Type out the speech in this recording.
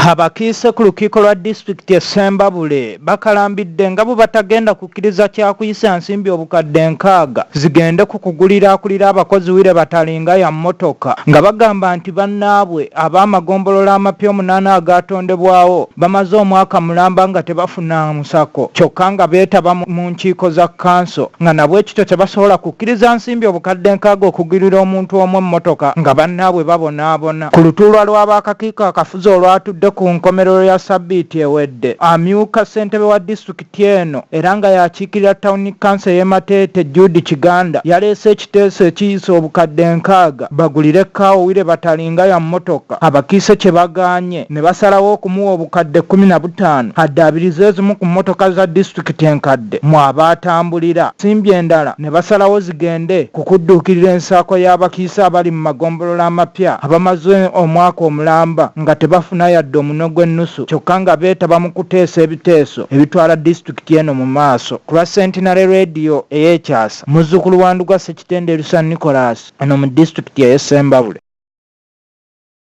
Abakiise ku lukiiko lwa disitulikiti e Ssembabule bakalambidde nga bwe batagenda kukkiriza kyakuyisa nsimbi obukadde nkaaga zigende ku kugulira akulira abakozi Wire Batalinga ya mmotoka nga bagamba nti bannaabwe ab'amagombolola amapya omunaana agaatondebwawo bamaze omwaka mulamba nga tebafuna musako kyokka nga beetaba mu nkiiko za kkanso nga nabwekityo tebasobola kukkiriza nsimbi obukadde nkaaga okugulira omuntu omu emmotoka nga bannaabwe babonaabona. Ku lutuula lw'abaakakiiko akafuzi olwatudde ku nkomerero ya sabbiiti ewedde, amyuka ssentebe wa disitulikiti eno era nga y'akiikirira tawuni kkanso ey'e Mateete Jude Kiganda yaleese ekiteeso ekiyisa obukadde nkaaga bagulire Kaawo Wire Batalinga ya mmotoka abakiise kye bagaanye ne basalawo okumuwa obukadde 15 addaabirize ezimu ku mmotoka za disitulikiti enkadde mw'aba atambulira. Ensimbi endala ne basalawo zigende ku kudduukirira ensaako y'abakiise abali mu magombolola amapya abamaze omwaka omulamba nga tebafuna yadde omunwe gw'ennusu kyokka nga beetaba mu kuteesa ebiteeso ebitwala disitulikiti eno mu maaso. Ku lwa Centenary Radio ey'ekyasa, muzzukulu wa Ndugwa Ssekitendo Elusa Nicholas eno mu disitulikiti ey'e Ssembabule.